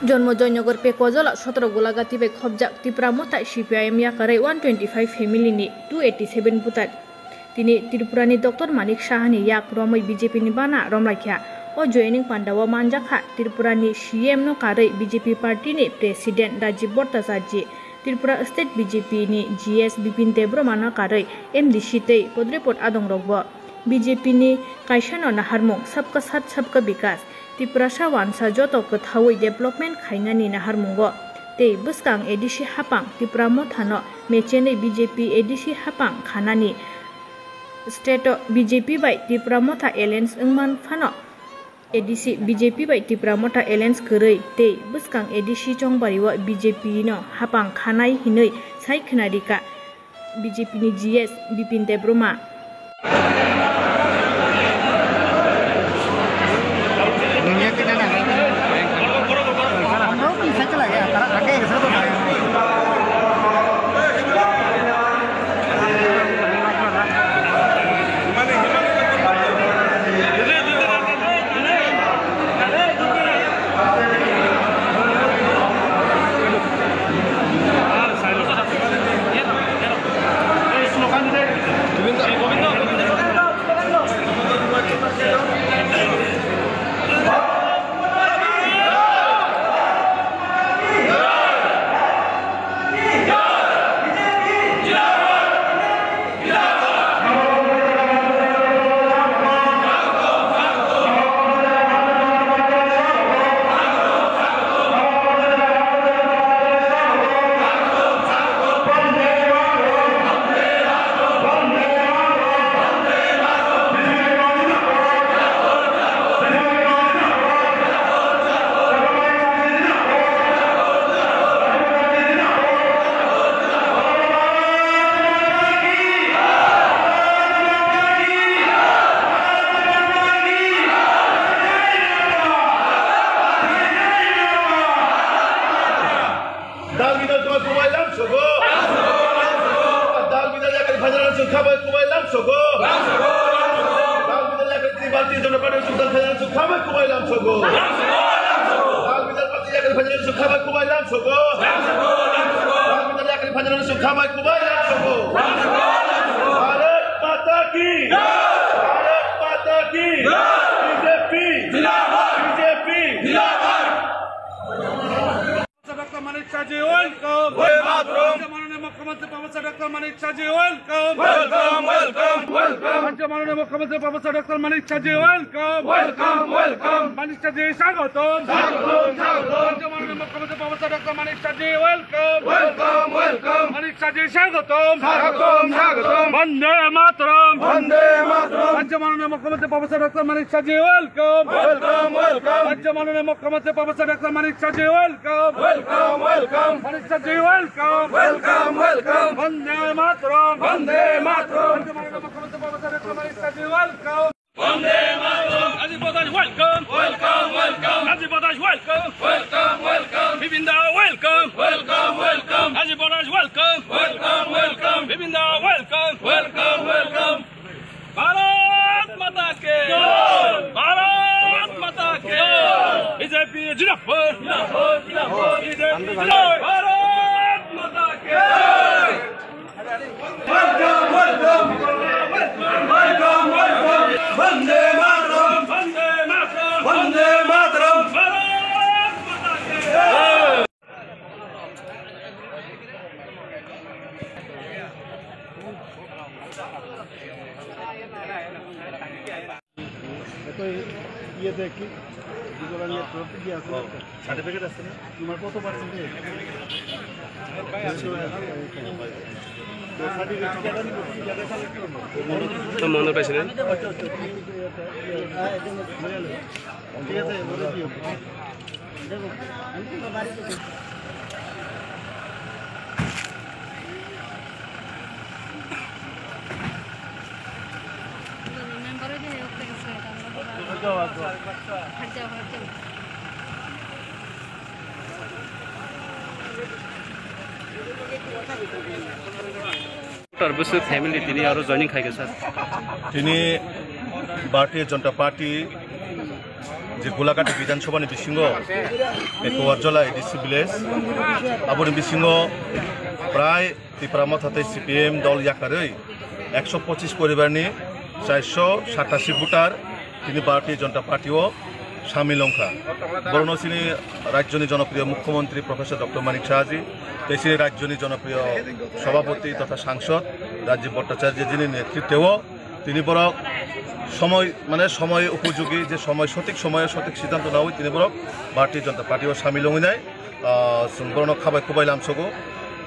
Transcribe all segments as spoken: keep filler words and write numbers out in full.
Jonmo Joynagar Pekwajala sotro gulagati bai khobjak Tipra Motha C P I M yakarwi one twenty five family ni two eighty seven butai. Tini Tripura ni Doctor Manik Saha ni yak romwi B J P ni bana romlaikha. O joining panda o manjakha Tripura ni C M no karwi B J P party ni President Rajiv Bhattacharjee, Tripura State B J P ni G S Bipin Debbarma no karwi M D C tei podrepot adong rokbo. B J P ni kaisa no naharmung Sabka Saath Sabka Vikas, Tiprasa wansa joto kwthawi development khainani naharmungo tei bwskang A D C hapang Tipra Motha no mechenwi B J P A D C hapang khanani state o B J P bai Tipra Motha alliance wngman phano A D C B J P bai Tipra Motha alliance kwrwi tei bwskang A D C chongbario B J P no hapang khanai hinwi sai khwnarikha. B J P ni G S Bipin Debbarma. Dal bidal tuma kubai lam sogo. Dal bidal yakari phajar sukha bai kubai lam sogo. Dal bidal yakari Tripura Jonapadi sukha bai kubai lam sogo. Dal bidal party yakari phajar sukha bai kubai lam sogo. Dal bidal yakari phajar sukha bai kubai lam sogo. Bharat Mata ki. Bharat Mata ki. B J P. B J P. Doctor Manik Saha ji, welcome. Vande Mataram. রাজ্য মাননীয় মুখ্যমন্ত্রী professor doctor Manik সাহা জি, welcome. Welcome, welcome, welcome. রাজ্য মাননীয় মুখ্যমন্ত্রী professor doctor Manik সাহা জি, welcome. Welcome, welcome. Manik সাহা জি, স্বাগতম. স্বাগতম, স্বাগতম. রাজ্য মাননীয় মুখ্যমন্ত্রী প্রফেসর ডক্টর মানিক সাহা জি, welcome. Welcome, welcome. মানিক সাহা জি, স্বাগতম. স্বাগতম, স্বাগতম. বন্দে মাতরম. বন্দে মাতরম. রাজ্য মাননীয় মুখ্যমন্ত্রী প্রফেসর ডক্টর মানিক সাহা জি, welcome. Welcome, welcome. রাজ্য মাননীয় মুখ্যমন্ত্রী প্রফেসর ডক্টর মানিক সাহা জি, welcome. Welcome, welcome. মানিক সাহা জি, welcome. Welcome, welcome. বন্দে মাতরম. বন্দে মাতরম. রাজ্য মাননীয় মুখ্যমন্ত্রী প্রফেসর ডক্টর মানিক সাহা জি, welcome. বন্দে মাতরম। রাজীব বদাস, welcome. Welcome, welcome. রাজীব বদাস, welcome. Welcome, welcome. বিপিন দা, welcome. Welcome, welcome. রাজীব বদাস, welcome. Welcome, welcome. বিপিন দা, welcome. Welcome, welcome. ভারত মাতা কে জয়। ভারত মাতা কে জয়। বিজেপি জিন্দাবাদ। জিন্দাবাদ, জিন্দাবাদ। বিজেপি জিন্দাবাদ। ভারত মাতা কে জয়। Welcome, welcome. Welcome, welcome. বন্দে মাতরম। বন্দে মাতরম। বন্দে মাতরম। ভারত মাতা কে জয়। এত ইয়ে দেখি, দুটো আমি একটু ইয়ে আছে। সার্টিফিকেট আছে না? তোমার কত পার্সেন্ট? তো মনে পাইছিলেন? ঠিক আছে, বলে দিও। Doctor Basu family tini aro joining khai kha, sir. Tini Bharatiya Janata Party je Golaghati Bidhan Sabha ni bisingo Ekuwarjola A D C village, aboni bisingo prai Tipra Motha tei C P M dol yakarwi ekso pochis poribar ni charso satasi voter tini Bharatiya Janata Party o samil wngkha. Borokno chini rajyoni jonopriyo Mukhyamantri Professor Doctor Manik Saha ji, tei chini rajyoni jonopriyo Sabhapati totha Sangsod Rajiv Bhattacharya jini netritwo tini borok somoi, mane somoi upojogi, je somoi sothik somoyo sothik siddhanto nawi tini borok Bharatiya Janata Party o samil wngwi nai. Ah, chwng borokno khabai kubai lamsogo.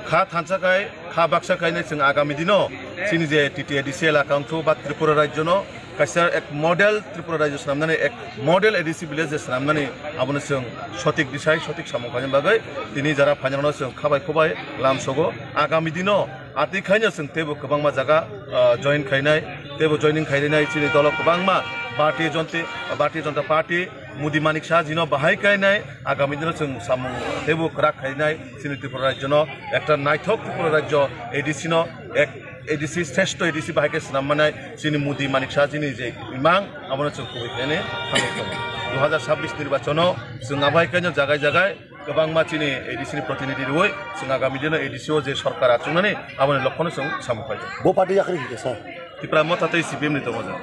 Kha thansa khai, kha baksa khai nai chwng agami dino chini je T T A D C elaka wngthu ba Tripura rajyono kaisa ek model Tripura rajyo swnamnani, ek model A D C village je swnamnani, abono chwng sothik disai, sothik samung khaina bagwi tini jara phainarokno chwng khabai kubai lamsogo. Agami dino atwi khaino chwng teibo kwbangma jaga, ah, join khainai, teibo joining khainai chini dolo kwbangma Bharatiya Janata, Bharatiya Janata Party, Modi Manik Saha jino bahai kainai, agami dino chwng samung teibo kwrak khainai, chini Tripura rajyono ekta naithok Tripura rajyo A D C no ek A D C, shrestho A D C bahai khe swnam manai, chini Modi Manik Saha jini je imang, abono chwng kubui khainai thangwi tongo. Dui hazar sabbish nirbachono chwng abai kaino jagai jagai kwbangma chini A D C ni protinidhi rwui chwng agami dino A D C o je sorkar achuknani, aboni lokhono chwng samung khlai tongo. Bo party yakarwi hwnkhe sir? Tipra Motha tei C P M ni tongo jang.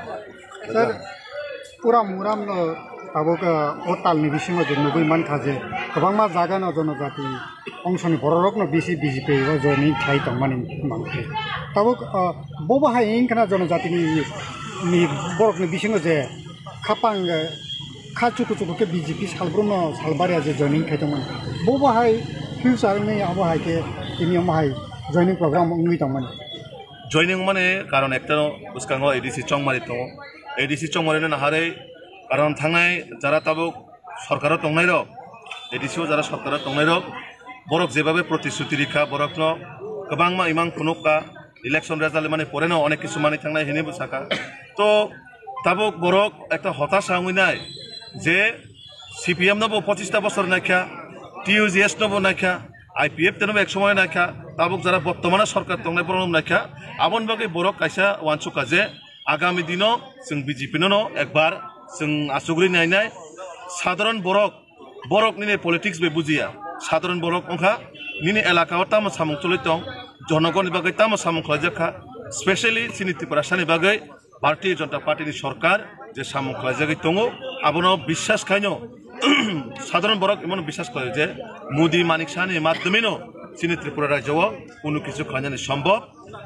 Sir, Uram Uram no tabuk, ah, o tal ni bisingo je nugui mankha je kwbangma jaga no jonojati ongso ni borok rok no bisi B J P o joining khlai tongmani mankhe. Tabuk, ah, bo bahai wngkha na jonojati ni, ni borok ni bisingo je khapang, eh, kha chuku chuku khe B J P salbrum no salbaria je joining khlai tongmani. Bo bahai future ni abo hai khe tini omo hai joining program wngwi tongmani. Joining mani karon ekta bwskango A D C chongmari tongo. A D C chongmari no naharwi karon thangnai jara tabuk sorkaro tongnai rok, A D C o jara sorkaro tongnai rok, borok jebabe protisruti rikha, borokno kwbangma imang phunukha, election result mani poreno onek kisu mani thangnai hinwi bwsakha. To tabuk borok ekta hotasa wngwi nai je C P M no bo pochista bosor naikha, T U J S no bo naikha, I P F T no bo ek somoy naikha, tabuk jara bortomane sorkar tongnai borok no naikha, aboni bagwi borok kaisa uansukha je agami dino chwng B J P no no ekbar chwng achugwi nainai. Sadharon borok, borok nini politics bai bujiya, sadharon borok wngkha nini elaka o tamo samung choli tong, jonogoni bagwi tamo samung khlaijak kha, specially chini Tiprasani bagwi Bharatiya Janata Party ni sorkar je samung khlaijagwi tongo, abono biswas khaino sadharon borok imono biswas khlaio je Modi Manik Saha ni madhyomeno chini Tripura rajyo o kunu kichu khlainani sombhob.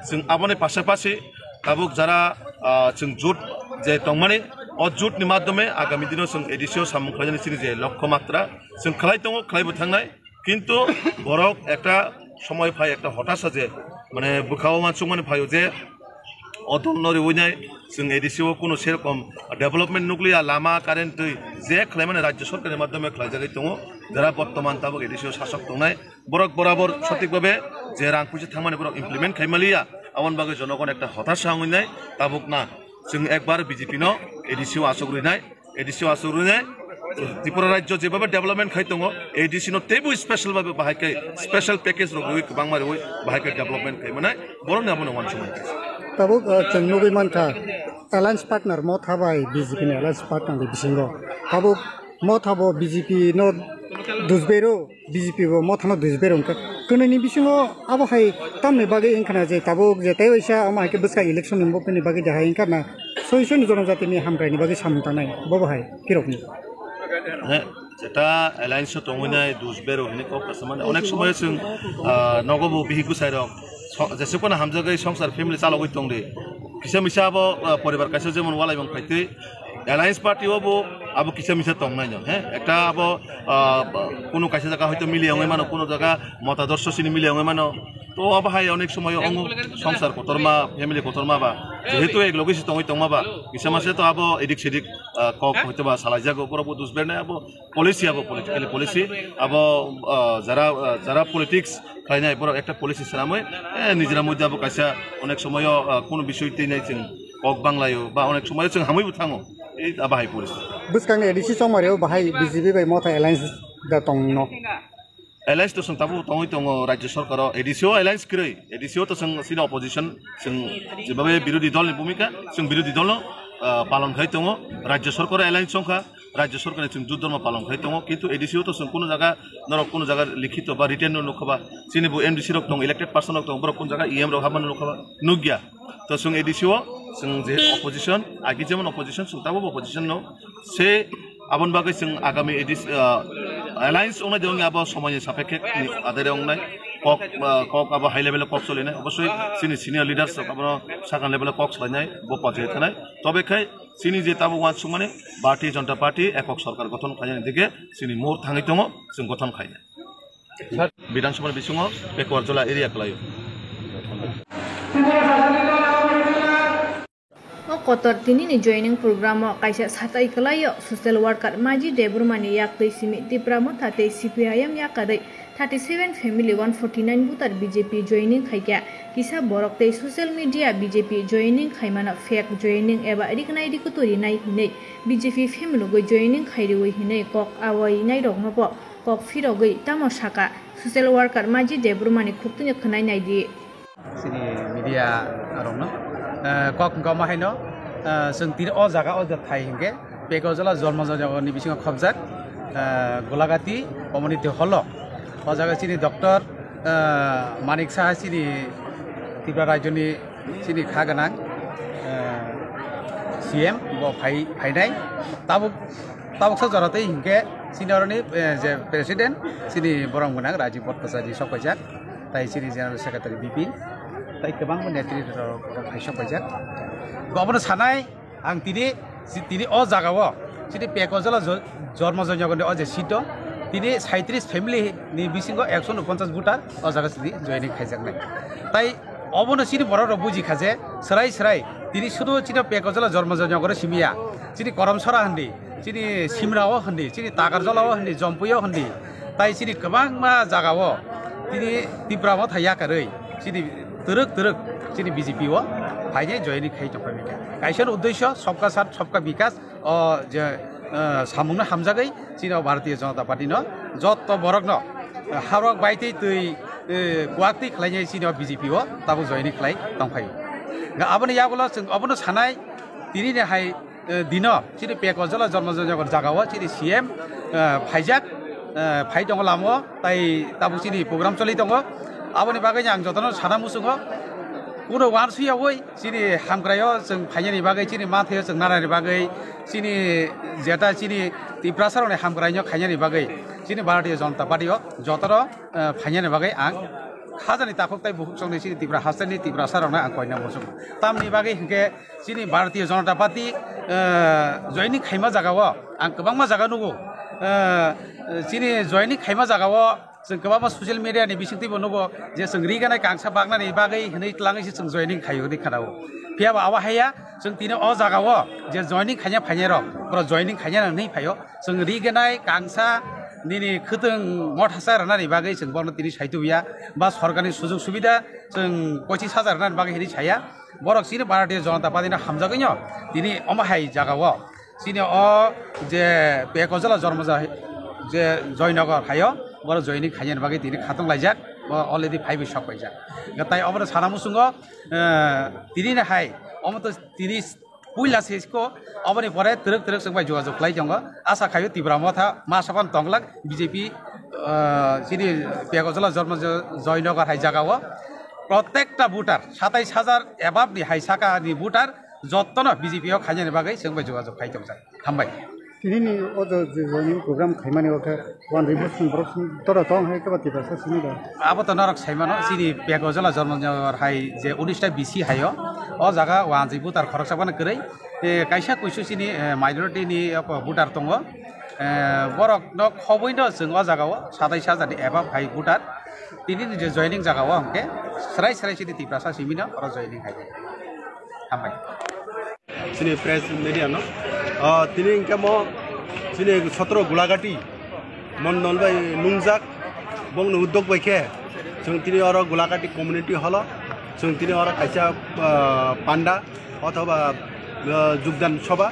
Chwng aboni pasapasi tabuk jara, ah, chwng jut je tongmani, o jut ni madhyome agami dino chwng A D C o samung khlainani chini je lokho matra chwng khlai tongo, khlaibo thangnai. Kintu borok ekta somoi phai ekta hotasa je, mane, bwkhao uansukmani phaio je o dol no riwi nai chwng A D C o kuno serokom development nukliya, lama, current, twi je khlaimani rajya sorkar ni madhyome khlaijagwi tongo, jara bortoman tabuk A D C o sasok tongnai. Borok borabor sothik babe je rang puisa thangmani borok implement khai maliya, aboni bagwi jonogon ekta hotasa wngwi nai tabuk na chwng ekbar B J P no A D C o achuk rwi nai. A D C o achuk rwne Tripura rajyo jebabe development khai tongo, A D C no teibo special babe bahai khe special package rok rwi kwbangma rwi bahai khe development khai manai, borokni abono uansukmani. Tabuk, uh, chwng nugwi mankha alliance partner Motha bai B J P ni alliance partner ni bisingo tabuk Motha bo B J P no dusbero. B J P bo Mothano dui berong kha. Kwnwi ni bisingo abo hai tamni bagwi wngkha na je tabuk je tei waisa amo hai khe bwskang election ni bopni bagwi de hai wngkha na soi soi ni jonojati ni hamkrai ni bagwi samung tangnai bobo hai kirok ni. He, jeta alliance o tongwi nai dus bero hini kok kaisa mani. Onek somoy chwng, ah, nogo bo bihik bwsai rok so-, jesukno hamjagwi songsar family chalogwi tongdi. Kisa misa abo, ah, poribar kaisa jemon walai mong phaitwi. Alliance party o bo abo kisa misa tongnaino, he? Ekta abo, ah, kunu kaisa jaga hoito miliya wngwi mano, kunu jaga motadorso sini miliya wngwi mano. To abo hai onek somoyo ongo songsar kotorma, family kotorma ba. Jehetu ek loge si tongwi tongma ba, kisa masa to abo edik sedik, ah, kok hoito ba salaijago, borok bo dus bernai abo policy, abo politically policy, abo, ah, jara, ah, jara politics khlainai borok ekta policy swnamwi, eh, nijera moddhe abo kaisa onek somoyo, ah, kunu bisoi twi nai chwng kok banglaio ba onek somoyo chwng hamwi bo thango. Ei, abo hai policy. Bwskangni A D C chongmario bahai B J P bai Motha alliance da tongno. Alliance to chwng tabuk tongwi tongo rajya sarkaro, A D C o alliance kwrwi, A D C o to chwng chini opposition, chwng jebabe birodhi dol ni bhumika, chwng birodhi dol no, ah, palon khai tongo, rajya sarkaro alliance wngkha, rajya sarkar ni chwng jut dhormo palon khai tongo, kintu A D C o to chwng kuno jaga, norok kuno jaga likhito ba written no nukha ba, chini bo M D C rok tongo, elected person rok tongo, borok kuno jaga E M rok habmano nukha ba, nukya. To chwng A D C o, chwng je opposition, agi jemon opposition, chwng tabuk opposition no, se aboni bagwi chwng agami A D C, ah, alliance wngnai de wngya abo somoy ni sapekhe ni adere wngnai, kok, ah, kok abo high level o kok solinai, obosoi chini senior leaders rok abono sakang level o kok solinai, bo pajai thanai. Tobe khai chini je tabuk uansukmani Bharatiya Janata Party ekok sorkar gothon khainani dike chini mur thangwi tongo, chwng gothon khainai. Bidhan Sabha ni bisingo Pekuarjala area kwlaio. O kotor tinini joining program o kaisa satai kwlaio social worker Maji Debbarma ni yak twi simi Tipra Motha tei C P I M yakarwi thirty seven family one forty nine voter B J P joining khaikha. Kisa borok tei social media B J P joining khaimano fake joining eba riknai rikutu rinai hinwi B J P family gwi joining khairwi hinwi kok awai nairokno bo kok phirogwi tamo saka social worker Maji Debbarma ni khuktwino khwnai naidi. Chini media rokno, eh, kok wngkha ma haino, eh, chwng tini o jaga o thai hinkhe Pekuarjala Jormo Joinogor ni bisingo khobjak, eh, Golagati Community Hall o. O jaga chini Doctor, eh, Manik Saha chini Tripura Rajyoni chini kha gwnang, eh, C M bo phai, phainai. Tabuk, tabuksa jora tei hinkhe chini oroni, eh, je President chini borom gwnang Rajiv Bhattacharya sok paijak, tai chini General Secretary Bipin, tai kwbangma netri rok, rok hai sok paijak. Obono sanai ang tini, si-, tini o jaga o chini Pekuarjala Jo-, Jormo Joinogor ni o je seat o tini saitrish family ni bisingo ekso unoponchas voter o jaga chini joining khaijaknai. Tai obono chini borok rok buji kha je, swrai swrai tini sudu chini Pekuarjala Jormo Joinogor simi ya, chini Korom Sora hindi, chini Simra o hindi, chini Takarjala o hindi, Jompui o hindi, tai chini kwbangma jaga o tini Tipra Motha yakarwi chini twrwk twrwk chini B J P o phainai joining khai tongphai kha. Kaisa uddesho Sabka Saath Sabka Vikas o je, eh, samungno hamjagwi chini o Bharatiya Janata Party no joto borokno, eh, harok baitwi twi, eh, kuaktwi khlainai chini o B J P o tabuk joining khlai tongphai. Ga aboni yagulo chwng obono sanai tini ni hai, eh, dino chini Pekuarjala Jormo Joinogor jaga o chini C M, eh, phaijak, eh, phai tongo lama o tai tabuk chini program choli tongo. Aboni bagwi ang jotono sana muchungo kuno uansukyaui chini hamkraio chwng phainani bagwi, chini mathaio chwng nanani bagwi, chini jeta chini Tiprasarokni hamkraino khainani bagwi, chini Bharatiya Janata Party o jotono, eh, phainani bagwi ang khajani takhuk tai bukhuk chongni chini Tipra hasteni Tiprasarokno ang koina muchungo. Tamni bagwi hinkhe chini Bharatiya Janata Party, eh, joining khaima jagao ang kwbangma jaga nugo. Eh, chini joining khaima jagao chwng kwbangma social media ni bisingtwibo nugo je chwng riganai kangsa baknani bagwi hwnwi twlangwi se chwng joining khaio hwnwi khnao. Phiyaba abo haiya chwng tini o jagao je joining khaina phainairok, borok joining khaina hwnwi phaio. Chwng riganai kangsa nini khwtwng mothasa rwnani bagwi chwng bono tini saitubuya ba sorkarni sujug subida chwng pochis hajar rwnani bagwi hwnwi saya. Borok chini Bharatiya Janata Party no hamjagwino tini omo hai jagao chini o je Pekuarjala Jormo ja-, je Joynagar haio, borok joining khainani bagwi tini khatong laijak, bo already phaibai sok paijak. Tai obono sana muchungo, eh, tini ni hai, omo to tini puila se ko, oboni pore twrwk twrwk chwng bai jogajog khlai tongo. Asa khaio Tipra Motha ma sapan tonglak B J P, eh, chini Pekuarjala Jormo Jo-, Joynagar hai jagao. Protekta voter, satais hajar above ni hai saka ni voter, jottono B J P o khainani bagwi chwng bai jogajog khai tongjak. Hambai. Tini ni o jo-, je joining program khaimani o khe one revolution borok song toro tong hai khe ba Tiprasa simi da. Abo to norok saimano, chini Pekuarjala Jormo Joynagar hai je unis ta B C haio, o jaga wanjwi voter khoroksa phano kwrwi. Eh, kaisa kuisu chini, eh, minority ni, eh, voter tongo. Eh, borok no khobwi no chwng o jaga o satais hajar ni above hai voter. Tini ni je joining jaga o hwnkhe srai srai chini Tiprasa simi no oro joining hai. Hambai. Chini press media no. Ah, tini hwnkhe mo chini sotro Gulagati mondol bai nungjak, bongni uddog bai khe chwng tini oro Gulagati community hall o chwng tini oro kaisa, ah, panda othoba, ah, jugdan sobha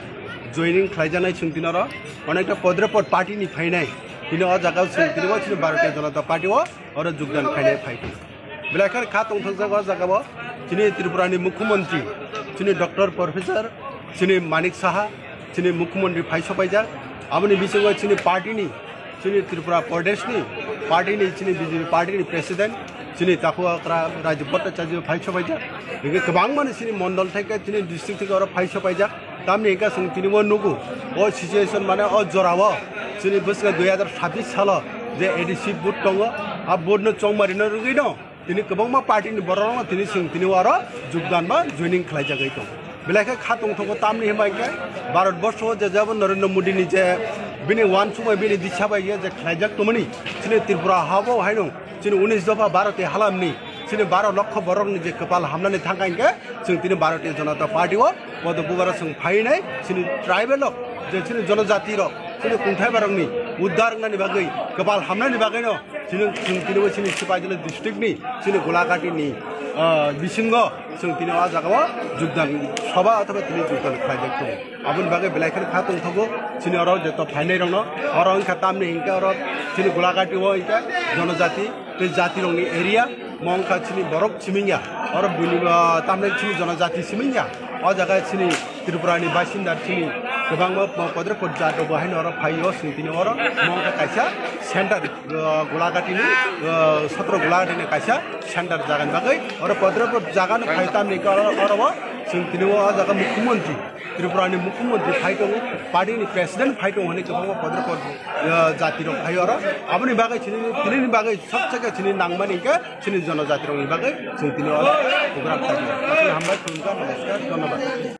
joining khlaijaknai chwng tini oro onekta podre pod party ni phainai. Tini o jaga o chwng tini o chini Bharatiya Janata Party o oro jogdan khainai phai khe. Belai kheno kha tongthokjak o jaga o chini Tripura ni Mukhyamantri, chini Doctor Professor, chini Manik Saha, chini Mukhyamantri phai sopaijak. Aboni bisingo chini party ni, chini Tripura Pradesh ni party ni, chini B J P party ni President, chini Takhukra Rajib Bhattacharya phai sopaijak. Hingke kwbangma ni chini mondol theke, chini district theke oro phai sopaijak. Tamni hingke chwng tini o nugo, o situation mane o jora o chini bwswk dui hazar sabbish salo je A D C vote tongo, a vote no chongmari no rwgwi no tini kwbangma party ni borok rok no tini chwng tini oro jogdan ba joining khlai jagwi tongo. Belai khe kha tongthogo tamni hwnba hingke Bharat borsho o je jabo Narendra Modi ni je bini uansukmai bini disha bai ye je khlaijak tongmani chini Tripura ha bo haino chini unis dopha Bharati halamni chini baro lokho borokni je kwpal hamnani thangkha hingke chwng tini Bharatiya Janata Party o kodo bubara chwng phainai chini tribal rok je chini jonojati rok chini kungthai barokni uddar wngnani bagwi kwpal hamnani bagwino chini chwng tini bo chini Sipaijala district ni chini Gulagati ni ah, bisingo chwng tini o jaga o jogdan soba othoba tini jogdan khlaijak tongo. Aboni bagwi belai kheno kha tongthogo chini oro joto phainai rokno. Oro wngkha tamni hinkhe oro chini Gulagati o hinkhe jonojati tei jati rokni area, mo wngkha chini borok simi wngya. Oro buini, ah, tamni chini jonojati simi wngya. O jaga chini Tripura ni basinda chini kwbangma podre pod jat rok bo haino oro phaio, chwng tini oro mo wngkha kaisa center, ah, Gulagati ni, ah, sotro Gulagati ni kaisa center jaga ni bagwi oro podre pod jaga no phai tamni oro, oro bo chwng tini o jaga Mukhyamantri Tripura ni Mukhyamantri phai tongo, party ni president phai tongo hwnwi kwbangma podre pod, ah, jati rok phai oro. Aboni bagwi chini, tini ni bagwi sobse khe chini nangmani khe chini jonojati rokni bagwi chwng tini o program khlai tongo. Hambai khulumkha, namaskar, dhonnobad.